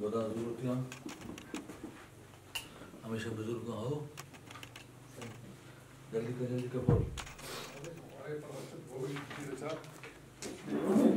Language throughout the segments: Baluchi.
خدا ضرورت ہے۔ ہمیشہ بزرگ ہو۔ جلدی کر، جلدی کر، بول۔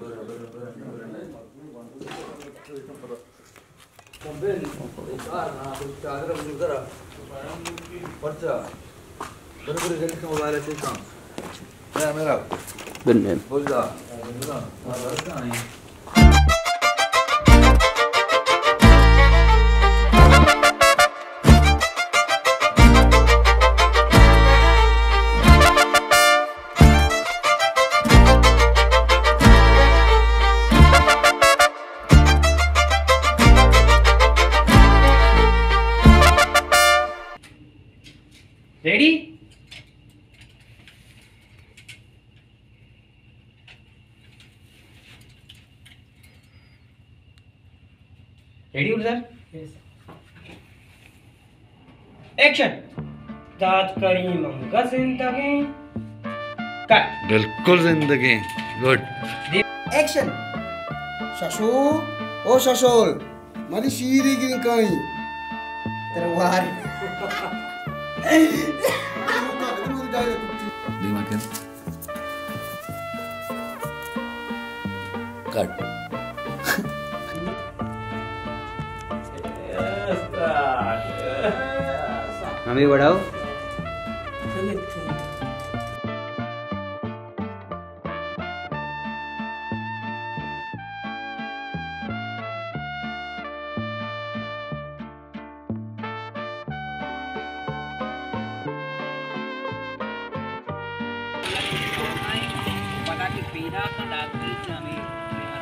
برا، برا، برا، برا۔ پرچا؟ برو، برو، جلدی کر، موبائل ہے، چیک کر۔ بن۔ ریڈی؟ ریڈی ہو سر؟ ایکشن۔ داد کریم انگت زندگیں۔ کٹ۔ بالکل زندگیں۔ گڈ۔ ایکشن۔ ششو، او ششول، منی شیری گرین کائیں۔ تروار۔ دیما کن۔ کٹ۔ ہمیں بڑھاؤ۔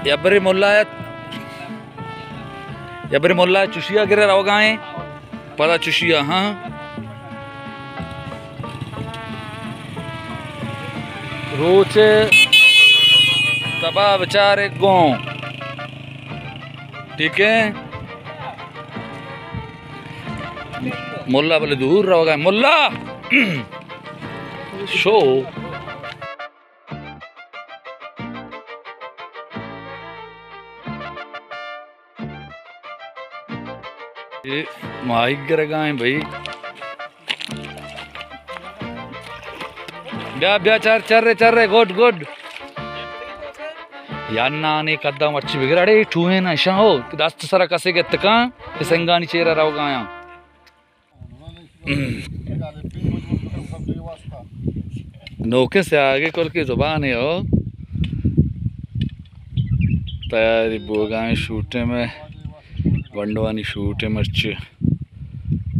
یبرے ملا ات، یبرے ملا چشیا گرے روگائیں، پدا چشیا، ہاں۔ روچ تبا بچارے گوں۔ ٹھیک ہے؟ ملا بلے دور روگا ہے۔ ملا! شو۔ اے ماہی گرگا ہیں بھائی۔ بیا، بیا، چر، چر رے، چر رے، گڈ، گڈ۔ یا نانے قدم اچھی بگر، اڑے ٹوہیں نہ شاں ہو، دست سرا کسے گت کاں، کہ سنگانی چیرا روگایاں۔ نوکیں سیاہگے کل کی زبان ہے ہو۔ تیاری بوگائیں شوٹیں میں، گونڈوانی شوٹیں مرچی۔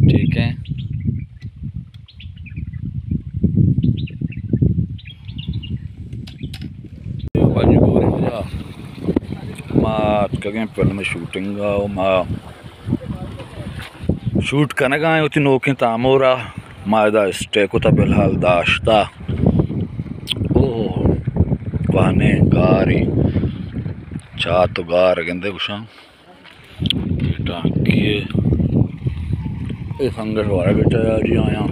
ٹھیک ہے۔ پنجگور ءَ ما اتکگیں فلم شوٹنگ ءَ، ما شوٹ کنگ ءَ ایں وتی نوکیں تامور ءَ۔ ما ادا اسٹے کتا، فی الحال داشتا۔ اوہ، کوہنیں گارے، چات و گار گندے گوشاں۔ اے ٹانکی ءَ۔ اے سنگت ورگ ءِ تیاری آیاں۔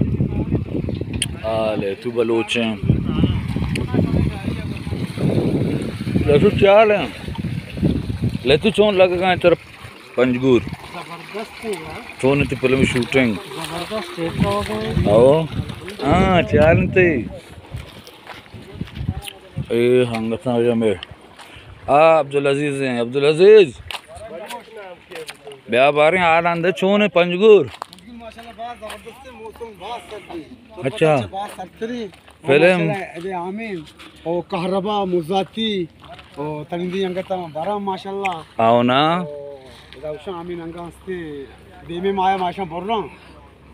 آ لیتو بلوچیں۔ لیتو چال ہیں۔ لیتو چون لگگا ہیں تر پنجگور؟ زبردست ہے یار۔ چون تئی فلم شوٹنگ؟ زبردست، ٹھیک ہے۔ او۔ ہاں، چال تئی۔ اے سنگتاں، اے ہمیں آ عبدالعزیز ہیں، عبدالعزیز۔ بیا باریں حال اندے چون ہیں پنجگور؟ ماشاءاللہ باز زبردست ہے، موسم باز سرد ہے۔ اچھا۔ باز سرد تری۔ فلم۔ ماشاءاللہ، ابھی آمین۔ او کہربا، مزاتی، او ترندی انگتا برا ماشاءاللہ۔ آؤ نا۔ او ادا وشا آمین انگا ہستے، دیمے مایا ماشاءاللہ برا۔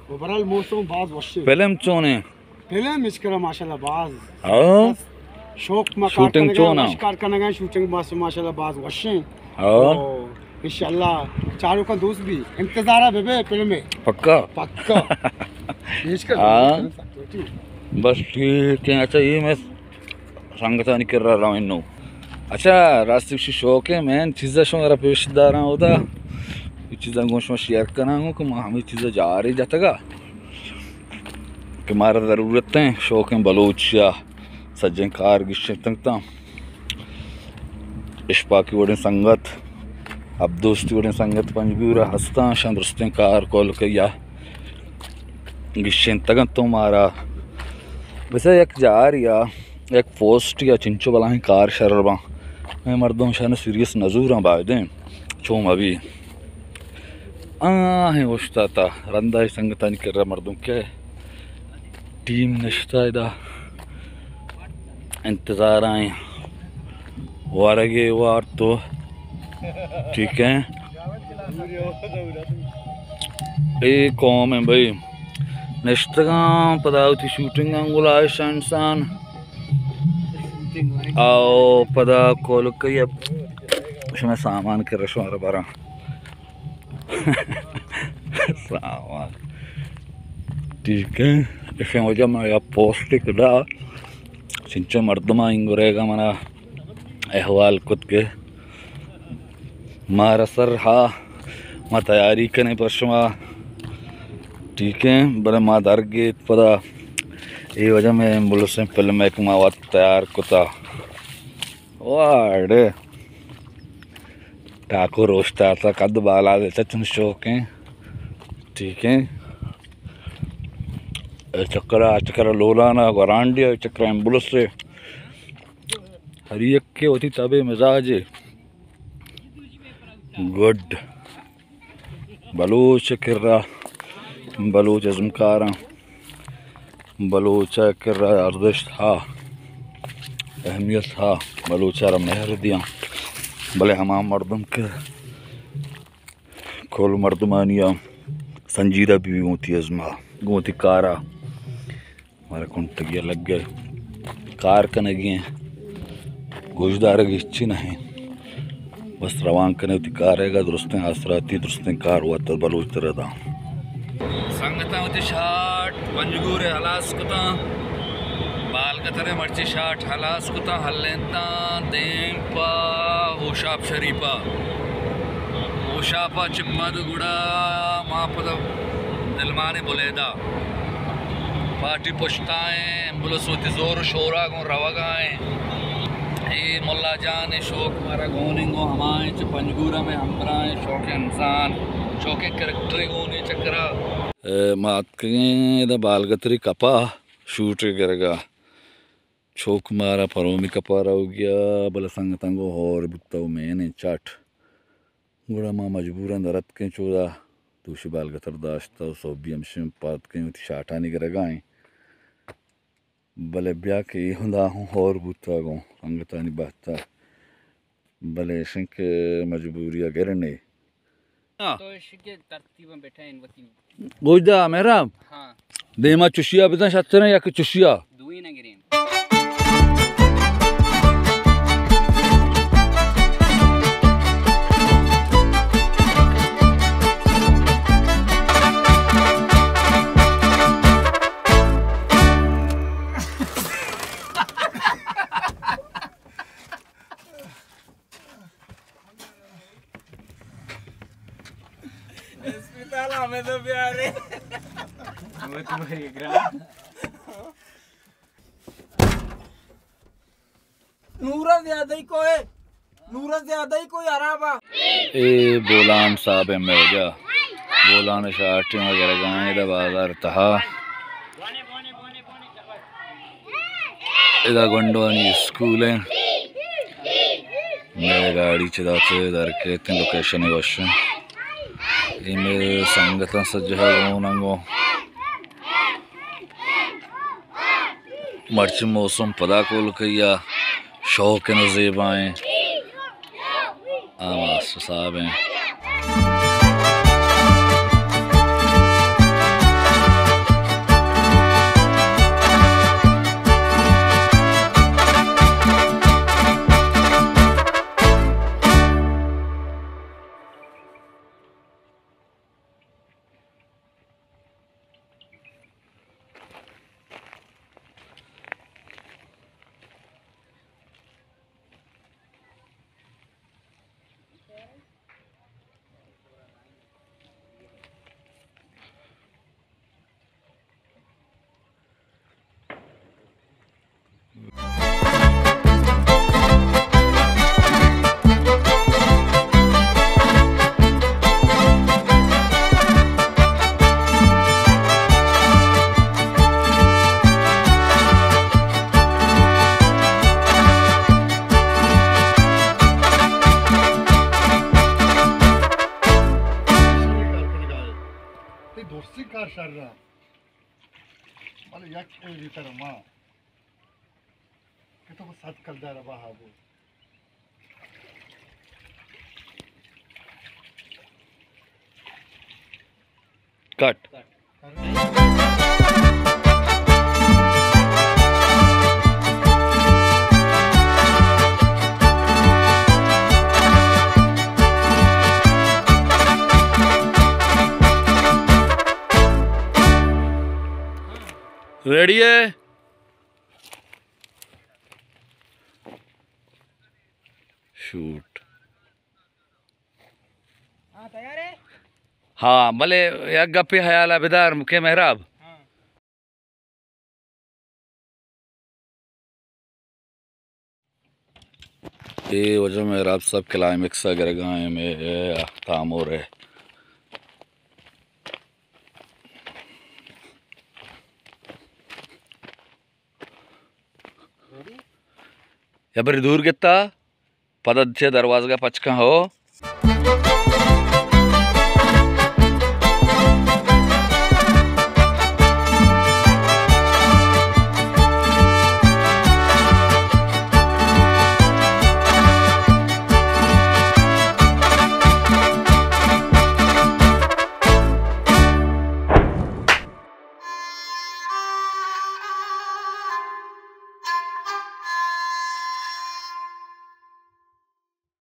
او برال موسم باز وش ہے۔ فلم چون ہیں؟ فلم اچ کرا ماشاءاللہ باز۔ ہاں۔ شوق ما کار شوٹنگ کنگا، چون آ؟ وش کار کنگا، شوٹنگ باز ماشاءاللہ باز وشیں۔ ہاں۔ او انشاءاللہ چاروکاں دوست بی، انتظارا بے بے فلم ہے۔ پکا؟ پکا۔ پیش کر۔ ہاں۔ بس ٹھیک ہے، اچھا یہ میں سنگتانی کرا رہا ہوں۔ اچھا، راستی شوق ہے، میں چیزا شما را پیش داراں ہوتا۔ یہ چیزا گوں شما شیئر کناں گوں کہ ما ہمیں چیزا جارے جتگا۔ کہ مارا ضرورت ہیں، شوقیں بلوچیا سجیں کار گشتنگ تاں۔ اشپاکی وڑیں سنگت، اب دوست گڑیں سنگت پنجگور ءَ ہستاں، شاں درستیں کار کول کئی ءَ گشینتگ انت تو مارا۔ بس یک جارے ءَ، یک پوسٹے ءَ چنچو بلاہیں کار شر باں، مئے مردم شان سیریس نزوراں، بایدیں چو مبی۔ آہیں اوشتاتا رندا سنگتانی کرا مردم کہ ٹیم نشتہ ادا انتظار آئیں ورگے وار تو۔ ٹھیک ہے، اے قوم ہیں بھائی، نشتگاں پدا وتی شوٹنگ انگلائش انسان۔ او پدا کولکئی شمئے سامان کہ رشوار براں۔ سامان۔ ٹھیک ہے، اشیں وجہ ما یا پوسٹ کدا چنچو مردماں انگریگا منا احوال کت کہ مارا سر ہا، ما تیاری کنیں پر شما۔ ٹھیک ہے، بلے ما درگیت پدا اے وجہ میں ایمبولینس فلم ایک ما وت تیار کتا۔ واڑے ٹاکو روشتا تا قد بالا دیتا چن شوقیں۔ ٹھیک ہے، اے چکرا، چکرا لولانا گورانڈیا، چکرا ایمبولینس، ہر یک کے وتی تبے مزاجے۔ گڈ۔ بلوچ ءِ کرا، بلوچ ازمکاراں، بلوچ ءِ کرا ارزشت ہا، اہمیت ہا، بلوچ ءَ را مہر دیاں، بلے ہما مردم کہ کل مردمانی ءَ سنجیدہ بی، گوں وتی ازم ءَ، گوں وتی کار ءَ، مارا کنٹگی ءَ لگ ءَ کار کنگی ایں، گوشدارگ ہچی نہ ایں، بس روان کنے وتی کار ءَ، درستیں آسراتی، درستیں کار وت بلوچ تر داں۔ سنگتاں وتی شاٹ پنجگور ءَ ہلاس کتاں، بالگتر ءَ مرچی شاٹ ہلاس کتاں، ہلینتاں دیم پہ ہوشاپ شریف ءَ، ہوشاپ ءَ چہ پد گڑا ما پدا دلمان بلیدہ۔ پارٹی پشتا ایں، ایمبولینس وتی زور و شورا گوں روگا ایں۔ اے ملا جان ایں، شوق مارا گون ایں، گوں ہما ایں چہ پنجگور ءَ مئے ہمبراہ ایں، شوق انسان، شوق کریکٹر گون ایں چکرا۔ اے، ما اتکگیں ادا بالگتری کپا شوٹ گرگا۔ چوک مارا پرومی کپا روگیا، بلے سنگتاں گوں ہور بوتہ و مین ایں چٹ۔ گڑا ما مجبوراں در اتکیں چودا دوشی بالگتر داشتہ و سہبی ہمشیں پاتکیں وتی شاٹانی گرگا ایں۔ بلے بیا کہ اے ہندا ہوں ہور بوتگ اوں انگتانی بہتا، بلے اشیں کہ مجبوری ءَ گرنے۔ تو اشی کہ ترتیباں بٹھائیں وتی۔ گوشدار مہراب۔ ہاں۔ دیما چشیا بزن شتریں یا کہ چشیا؟ دوئی نہ گریں۔ اسپتال ہمیں تو پیارے۔ وہ تمہاری گرام۔ نورا زیادہ ہی کوئی، نورا زیادہ ہی کوئی خراب آ۔ اے بولان صاحب ءِ میجا، بولان شاٹیں وغیرہ گائیں دا بازار تہا۔ ادا گونڈوانی اسکول ایں۔ مئے گاڑی چہ داتے در کیت ایں، لوکیشن وش ایں۔ اے مئے سنگتاں سجہا گون انگو۔ مرچی موسم پدا کول کئی ءَ شوق ایں و زیبا ایں۔ آ ماسٹر صاحب ایں۔ بلے یک ایڈیٹر ما کہ تو صد کلدار بہا بو۔ کٹ۔ ریڈی ہے؟ شوٹ۔ ہاں، تیار ہے؟ ہاں، بلے یک گپے حیال ءَ بدار کہ مہراب۔ ہاں۔ اے واجہ مہراب صاحب کلائمیکس ءَ گرگ ءَ ایں، مئے تامور ءَ۔ یا برے دور گتا، پدا چہ دروازگ ءَ پچ کن ہو۔